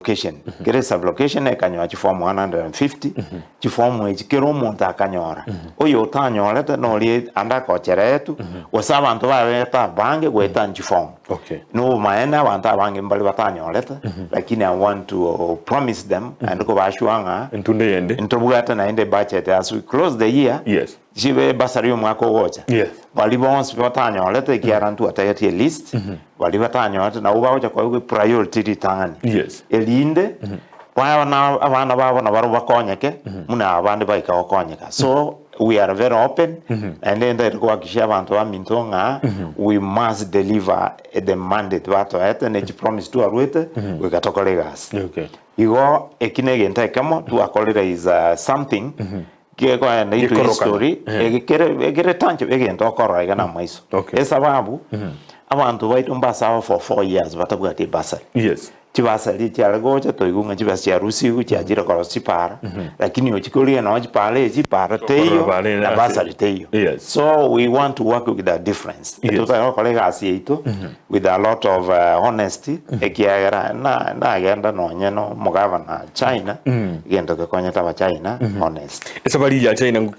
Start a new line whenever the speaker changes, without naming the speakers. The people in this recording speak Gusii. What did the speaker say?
Sublocation, kera esublocation ekanyora chiform 150, chiform echi kera omonto akanyora. Oyo otanyorete noria ande akocheretwe, gose abanto babete abange goetania chiform.
Okay.
Nobomaene abanto abange mbare batanyorete, lakini I want to promise them naende kobashua ng'a
Entunde eyende.
ntobwate naende ebudget as we close the year,
Yes.
Chibe ebasari y'omwaka ogocha.
Yes.
Baria bonsi batanyorete, ekiagera ntwategetie elist, baria batanyorete nabwo bagocha koegwa epriority ritang'ani.
Yes.
Erinde, bana abana babo nabarobwo bakonyeke, buna abande baika gokonyeka. So, we are very open, naende ntaete koakikishia abanto baminto ng'a we must deliver the mandate batoete, ne chipromise twaruete, goika tokore egasi.
Okay.
Igo, eki na egento ekemo twakorire is something Gekoenda into
Gekorokana.
history,
Eh.
egekere ekere tangible egento okorora iga namaiso.
Okay.
Esababu, abanto baito mbasaba for 4 years batabwati ebasari. Chibasari chiare gocha toigwe ng'a chibesa chiarusigwe chiachire korosia chipara, lakini ochia korigia nonye chipara echi, para teiyo
Bara
na
ase-
basari teiyo. So we want to work with a difference.
Yes.
Totari gokora egasi yaito with a lot of honesty, ekiagera na nagenda nonye na omogavana China, egento gekonyete abachina, honesty.
Esabari ya China.